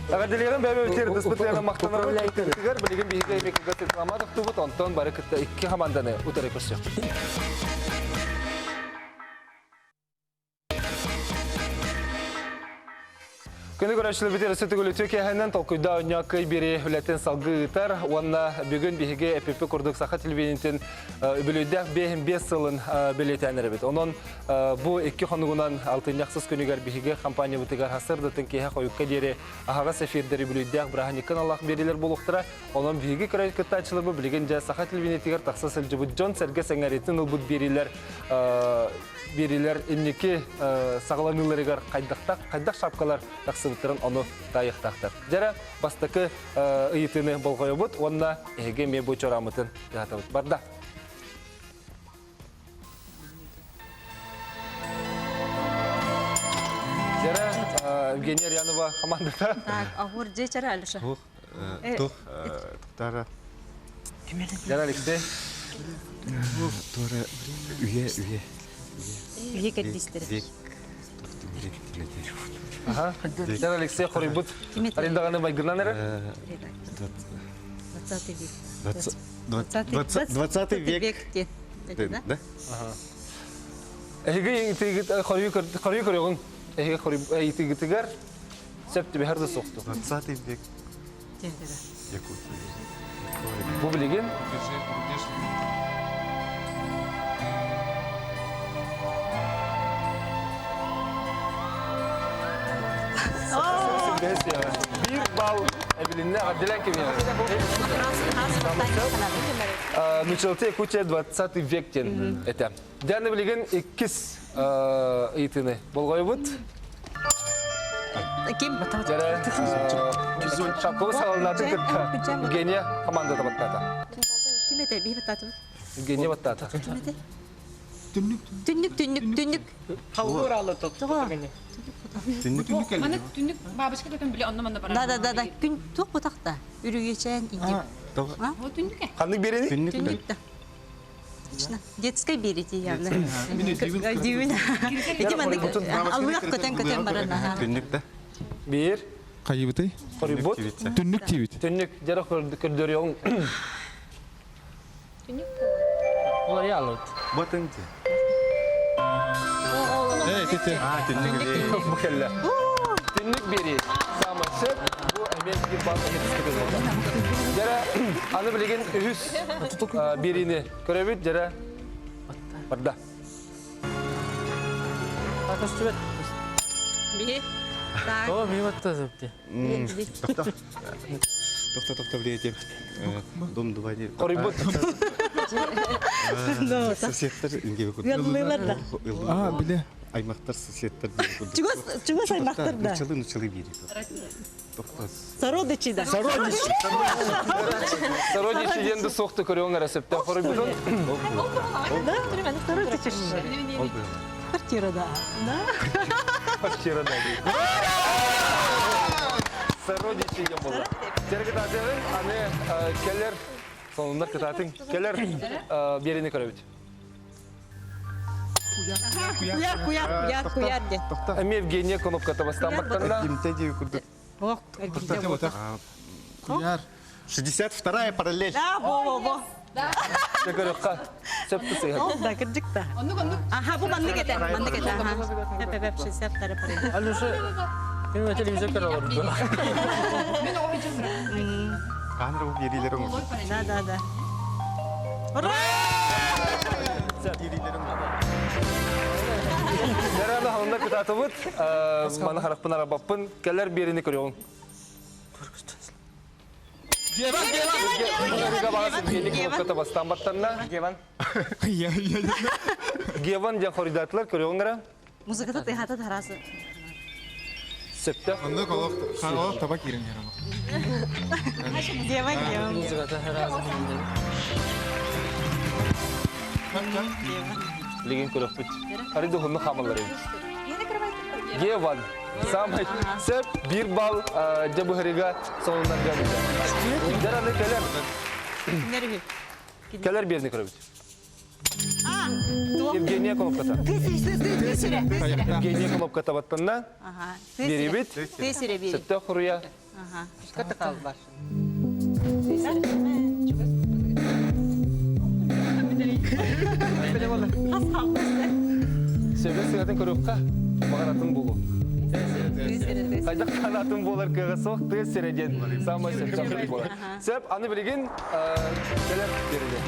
Эҕэрдэлиэҕин бэйэбитигэр ытыспытыгар махтанабыт. Ытыгар билигин биһиги эмиэ кылгас реклама тохтуубут, онтон бары кытта икки хамаанданы утары көрсүөхпүт. Күнү көрөөччүлэрбит өссө төгүл үтүө киэһэнэн толкуйдаа оонньоо кый бири үлэтин салгыы ыытар уонна бүгүн биһиги эпиппи курдук саха телевидениетин үбүлүйдээх 55 сылын бэлиэтээн эрэбит. Онон бу икки хонугунан алтынньахсыс күнүгэр биһиги компаниябытыгар сарсыардатын киэһэ хойукка диэри аһаҕас эфирдэр үбүлүйдээх бырааһынньыккын аллах биэрилэр буолуохтара. Онон биһиги көрө кыттааччыларбыт билигин дьэ саха телевидениетигэр тахса сылдьыбыт дьон-сэргэ сэҥээритин ылбыт биэриилэр биэриилэр инники саҕаланыыларыгар хайдахтах хайдах шапкалар тахсыбыттарын ону таайыахтаахтар. Дьэрэ бастакы ыйытыыны болҕойобут уонна эһиги эмиэ бу чорааммытын ыһатабыт. Барда. Дьэрэ Евгения Рянова командата. Так, агур дьэ чара Алеша. Тух, тух, тара. Дьэрэ Алексей. Тура үйе үйе. Үйе кэрдиистэрэ. Век. Аха. Дьэрэ Алексей хоруйбут арендаҕаны майгынан эрэ. 20 век. 20 век. Да? Эһиги хоруйу көрүөҕүҥ. Эһиги ыйытыгытыгар сөп түбэһэр да суохту. 20 век. Якутия. Бу билигин Биир балл эбилиннэ эҕэрдэлээн кимиэхэ? Нучалты Якутия 20 век диэн этэ. Диана билигин иккис ыйытыыны болҕойбут. Ким? Дьэрэ Шапковы саҕалаатын кытта Евгения командата баттаата. Ким этэ? Биһи баттаатыбыт. Евгения баттаата. Ким этэ? Түннүк. Түннүк, түннүк, түннүк. Халгыр алла тотту. Түннүк. Маны түннүк бабочка көтөн били онно манна барар. Да, да, да, да. Күн туох бутахта? Үрүйэчээн индип. О түннүк э. Ханнык биэрэни? Түннүк. Да. Точно. Детская берите явно. Дивин. Эти маннык аллыах көтөн көтөн баран. Түннүк да. Биир. Хайыбытай? Хорибут. Түннүк тиибит. Түннүк. Дьэрэ көрдөрүөҕүҥ. Түннүк Олар ялыт. Батын ти. Эй, тете. А, түннүк. Бу кэллэ. Түннүк биэрии. Саамай сөп. Бу эмиэ биир балл эһиэтэскэ буолла. Дьэрэ, аны билигин үһүс биэриини көрөбүт. Дьэрэ, барда. Көстүбэт. Биһи. Так. О, ми батта сөпте. Тохто. Тохто, тохто, блядь. Дом два. Хорибут. Соседтар инге Ыаллыылар да. А, биле. Аймактар соседтар. Чугас, чугас аймактар да. Нучалы, нучалы бири. Тохто. Сородичи да. Сородичи. Сородичи диэн да суохту көрүөҥ эрэ сөптөөх хоруйбутун. Да, сородичи. Квартира да. Да. Квартира да. Сородичи диэн буолла. Кэлэр кытаатыгын, аны кэлэр сонуннар кытаатыҥ. Кэлэр биэриини көрөбүт. Куяр, куяр, куяр, куяр диэн. Эмиэ Евгения кнопката бастаан баттанна. Кимте дии курдук. Ох, Куяр. 62-я параллель. Да, во, во, во. Көрөххө сөп тусыһа. Да, кырдьык да. Оннук оннук. Аха, бу маннык этэ, маннык этэ. Аха. Эп эп 60 тарапары. Алеша, ким телевизор көрө олорду. Мен оҕо Камера бу биэриилэр оҥорбут. Да, да, да. Ура! Дәрәні халында кытатыбыт, маны харахпын арабаппын, кэлэр биэрини көрөҕүн. Геван, Геван! Геван бастан баттанна. Геван. Геван диэн хоруйдаатылар көрөҕүн Музыката тыһата тарасы. Сөптөөх. Оннук олох олох таба киирэн иһэр олох. Геван, Геван. Музыката харасы. Билигин көрөхпүт. Арый дохунну хаамаллар эбит. Геван. Самый сөп бир балл дьэ быһырыга сонуннарга быта. Дәрәне кэлэр. Кэлэр берни көрөбүт. Евгения Колобката. Евгения Колобката баттанна. Беребит. Сөптөөх хуруя. Сөбө сыатын көрүөххэ, баҕар атын буолуо. Хайдах даҕаны атын буолар кыаҕа суох, тыа сирэ диэн саамай сөптөөх буолар. Сөп, аны билигин кэлэр биэрили.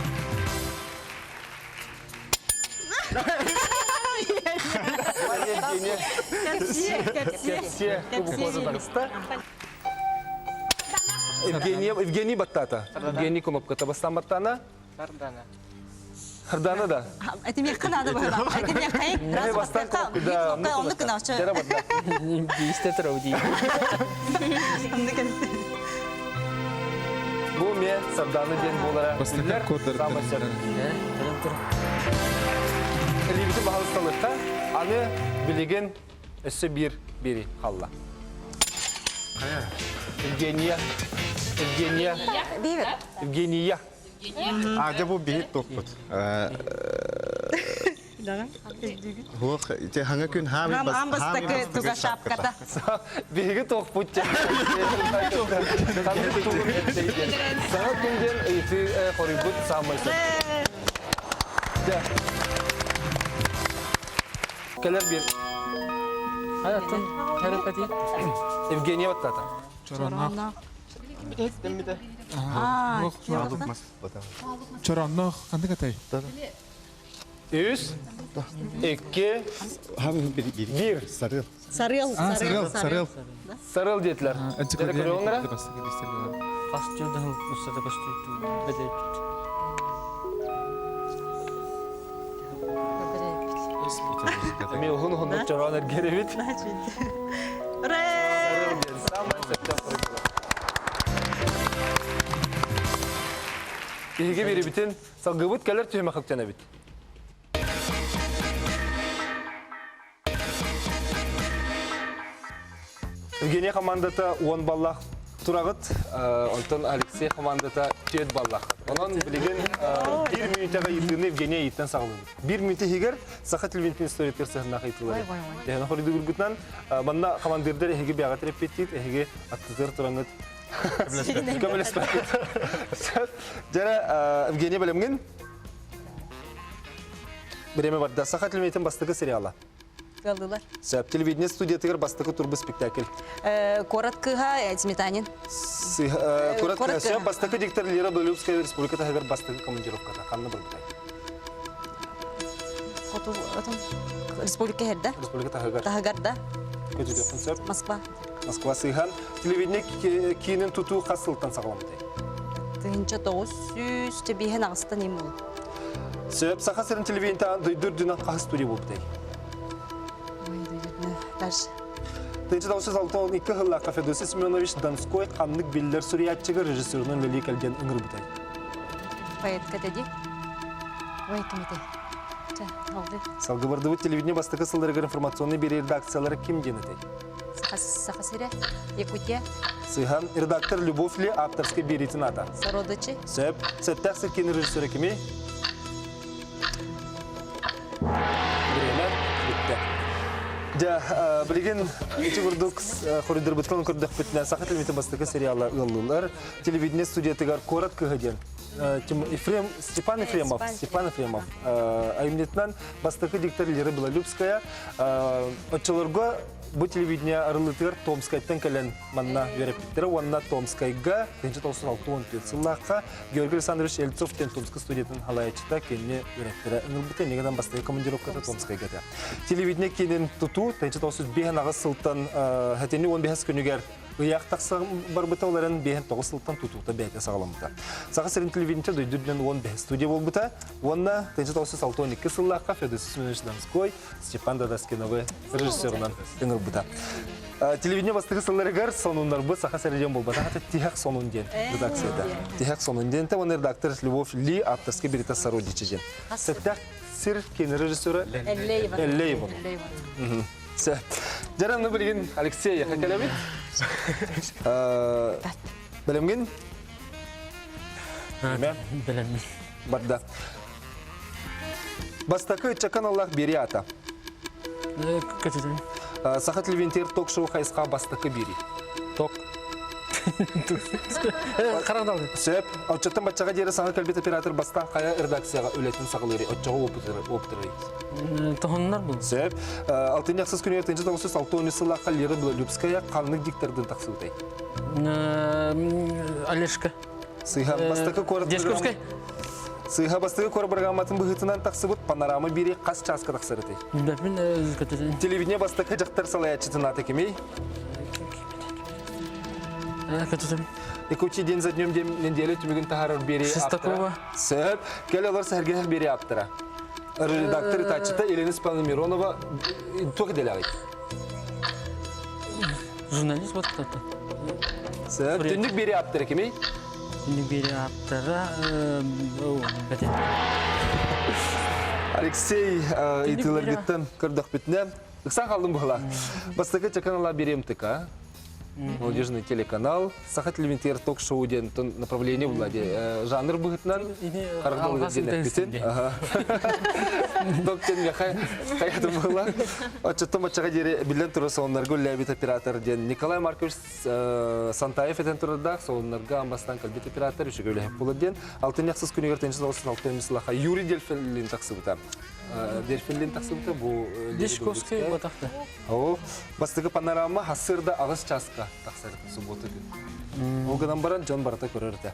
Кэпсиэ, кубукуота Евгения, Евгений баттаата. Евгений кнопката бастан баттаана. Сардана. Сардана да. Этимиэххэ наада быһыылаах. Этимиэххэ раз бастан бастакка биир оннук гына очо. Биисте турабы дии. Оннук Бу ме Сардана диэн буолара биллэр. Самый сөп. Илиибитин баһылысталыкка аны билигин Өссө биир бири халла. Евгения. Евгения. Евгения. А, дьэ бу биһик туохпут. Хуох, те хаҥа күн хаами Аан бастакы туга шапката. Биһиги туохпут Саҥа күн диэн ыйытыы хоруйбут саамай сөп. Кэлэр биир. Атын хәрәкәти. Евгения баттата. Чороннох. Чороннох ханнык атай? Үс, икки, бир. Сарыл. Сарыл, Сарыл, сарыл. Сарыл диэтилэр. Энциклопедия. Кастюдың устата көстүйтү бедепит. Эми уһун уһуннук чороон эргиэрэбит. Ура! Самай сөптөөх хоруйдулар. Биһиги биэрибитин салгыбыт кэлэр түһүмэх үктэнэбит. Евгения командата 10 баллах тураҕыт, онтон Алексей командата 4 баллах. Онон билигин бір мүнүтэҕэ ыйытыыны Евгения ыйыттан саҕалыыбыт. Бір мүнүтэ иһигэр Саха телевидениетин историятыгар сыһыннаах ыйытыылары. Тэһэн хоридугургутунан манна командирдар эһиги бэҕэ терапевтиит, эһиги аттытыгар тураҥҥыт көмөлөспөккүт. Дьэрэ Евгения бэлэмҥин? Бириэмэ барда. Саха телевидениетин бастакы сериала. Кыаллылар. Сөп. Телевидение студиятыгар бастакы турбу спектакль. Куорат кыыһа Сметанин. Куорат кыыһа. Сөп. Бастакы диктор Лера Белюбская республика таһыгар бастакы командировката. Ханна барбытай? Хоту республика херда. Республика таһыгар. Таһыгар да. Көтүтүөххүн сөп. Москва. Москва сыһан. Телевидение киинин тутуу хас сылтан саҕаламмытай? 1900 тебиһен аҕыстан им ол. Сөп, Саха сирин телевидениетаан дойду үрдүнэн хаһыс студия буолбутай? Ой, дойду Дальше. 1962 сыллаахха Федосий Семенович Донской ханнык биллэр суруйааччыга режиссерунан үлэлии кэлгэн ыҥырбытай? Поэтка теди. Ой, кимите? Салгыбардыбыт телевидение бастакы сылларыгар информационный биэрии редакциялара ким диэн этэй? Саха сирэ, Якутия. Сыһан, редактор Любовь Ли авторской биэриитин аата. Сородычи. Сөп. Сөптөөх сиркин режиссера кимий? Бириэмэ бүттэ. Дьэ, билигин ити курдук хоруйдарбытын көрдөхпүтүнэ саха телевидениетин бастакы сериала ыаллыылар. Телевидение студиятыгар куорат кыһа диэн. Ефрем, Степан Ефремов, Степан Ефремов айымньытынан бастакы диктор Лера Белолюбская оччолорго бу телевидение арыллытыгар Томскайтан кэлэн манна үөрэппиттэрэ уонна Томскайга 1964 сыллаахха Георгий Александрович Ельцов диэн Томскай студиятын халайааччыта кинини үөрэттэрэ ыҥырбыта иннигинэн бастакы командировката Томскайга этэ. Телевидение киинин тутуу 1958 сылтан хэтини 15 күнүгэр ыйаах тахсан барбыта, ол эрэн 59 сылтан тутуута бэйэтэ саҕаламмыта. Саха сирин телевидениетэ дойду үрдүнэн 15 студия буолбута уонна 1962 сыллаахха Федосий Семенович Донской Степан Дадаскиновы режиссерунан ыҥырбыта. Телевидение бастакы сылларыгар сонуннарбыт Саха сирэ диэн буолбатах, это Тиһэх сонун диэн редакцията. Тиһэх сонун диэн уонна редактор Любовь Ли ааптарскай бирита Сородичи диэн. Сэттээх сир киин режиссера Эллеева. Сөп. Дьэ, ну билигин Алексей кэлэбит. Бэлэмгин? Бэлэммин. Барда. Бастакы ыччакка аналлаах биэрии аата. Көтүтэн. Саха телевидениетигэр ток-шоу хайысха бастакы биэрии. Ток. Харагдал. Сөп. Оччоттон баччаҕа диэри саҥа кэлбит оператор бастаан хайа редакцияҕа үлэтин саҕалыырый? Оччоҕо опытырый? Тоһуннар бұл. Сөп. Алтынньы ахсыс күнүгэр 1963 сыллаахха Лера Белолюбская ханнык диктордын тахсыбытай? Олежка. Сыыһа бастакы куорат Десковскай. Сыыһа бастакы куорат программатын быһыытынан тахсыбыт панорама бири хас чааска тахсар этэй? Билбэппин Телевидение бастакы дьахтар салайааччытын аата кимий? Көтүтэн. Якутия день за днем неделя түмүгүн таһаарар биэрии Шестакова. Сөп. Кэлэ олор сэһэргэһэр биэрии ааптара. Редактор ытааччыта Елена Степановна Миронова туох идэлээҕий? Журналист вот это. Сөп. Түннүк биэрии ааптара кимий? Түннүк биэрии ааптара бэтэ. Алексей ыйытыыларгыттан көрдөхпүтүнэ ыксаан хаалдым быһыылаах. Бастакы чаканала биэриэм ТК молодежный телеканал, Саха телевидениетигэр ток-шоу диэн направление була дии. Жанр быһыытынан харах диэн эппитин. Ток диэн хайатын була. Оччоттон баччаҕа диэри биллэн турар сонуннарга үлэлээбит оператор диэн Николай Маркович Сантаев этэн турардаах сонуннарга амбастан кэлбит оператор үчүгэй үлэһит буолар диэн. Алтынньы ахсыс күнүгэр 1996 сыллаха Юрий Дельфинлин тахсыбыта. Дельфинлин тахсыбыта бу Дешковский батахта. Ол бастакы панорама хассыырда аҕыс чааска тахсар суббота күн. Ол гынан баран дьон барыта көрөр этэ.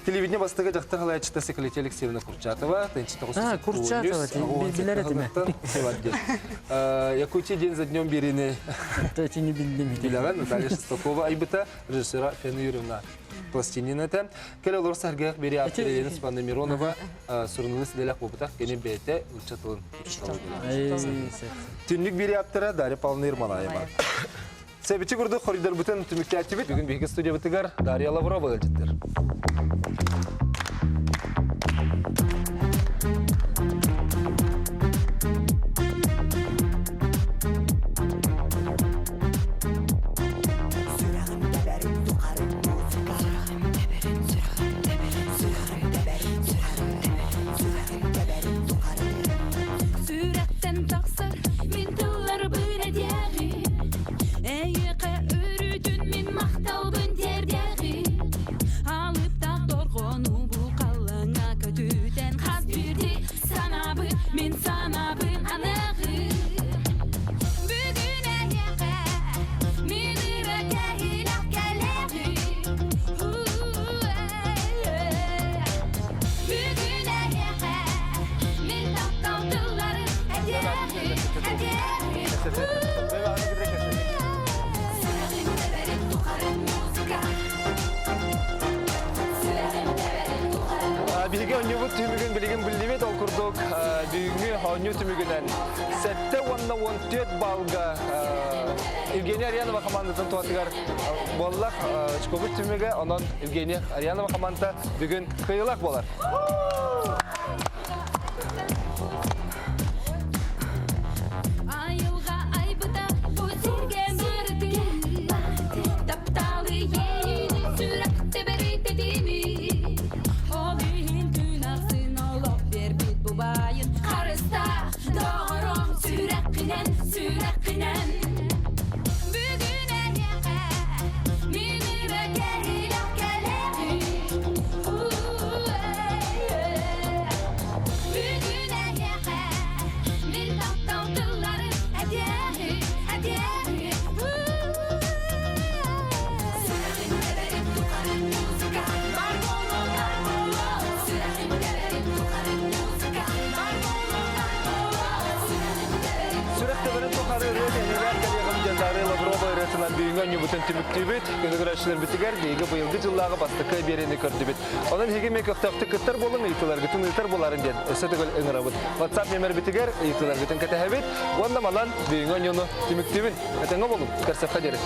Телевидение бастакы дьахтар халаяччыта Секлетия Алексеевна Курчатова, А, Курчатова, билэр этим. Якутия день за днем биэриини Итини биллим. билэҕин Наталья Шестакова айбыта, режиссера Фена Юрьевна Пластинина этэ. Кэлэ олор сэргэх биэри ааптар Елена Степановна Миронова суруналыст идэлээх буолбутах, кини бэйэтэ ыччат тылын Түннүк биэри ааптара Дарья Павловна Ермолаева. Сэбичи курдук хоруйдарбытын түмүктээччибит. Бүгүн биһиги студиябытыгар Дарья Лаврова ыалдьыттыр. Сүрэҕим тэбэрин тухары музыка Сүрэҕим тэбэрин сүрэҕим тэбэрин сүрэҕим тэбэрин сүрэҕим тэбэрин сүрэҕим тэбэрин тухары Сүрэхтэн тахсар мин тылларбын этиэҕим Эйиэхэ өрүүтүн мин махталбын тиэрдиэҕим Алыптаах дорҕоону бу халлааҥҥа көтүтэн хас биирдии санаабын мин санаабын аныаҕым Бүгүн эйиэхэ мин ырыа кэһиилэх кэлэҕин Бүгүн эйиэхэ мин таптал тылларын этиэҕим, этиэҕим Сүрэҕим тэбэрин тухары музыка Сүрэҕим тэбэрин тухары Биһиги оонньуубут түмүгүн билигин биллибит. Ол курдук бүгүҥҥү оонньуу түмүгүнэн 7 уонна 14 баллга Евгения Арианова командатын туһатыгар буолла. Очкобут түмүгэ, онон Евгения Арианова команда бүгүн кыайыылаах буолар. Айылҕа айбыта бу сиргэ барытын Тапталы иэйиини сүрэх тэбэри тэтими Ол иһин күн ахсын олох биэрбит бу баайын Харыста доҕорум сүрэххинэн, сүрэххинэн Бүгүн эйиэхэ мин ырыа кэһиилэх кэлэҕин. манан бүгүҥҥү оонньуубутун түмүктүүбүт. Күнү көрөөччүлэрбитигэр биһиги быйылгы дьыллааҕы бастакы биэриини көрдүбүт. Онон эһиги эмиэ көхтөөхтүк кыттар буолан ыйытыыларгытын ыытар буоларын диэн өссө төгүл ыҥырабыт. WhatsApp нүөмэрбитигэр ыйытыыларгытын кэтэһэбит уонна манан бүгүҥҥү оонньууну түмүктүүбүн. Этэҥҥэ буолуҥ, көрсөххө диэри.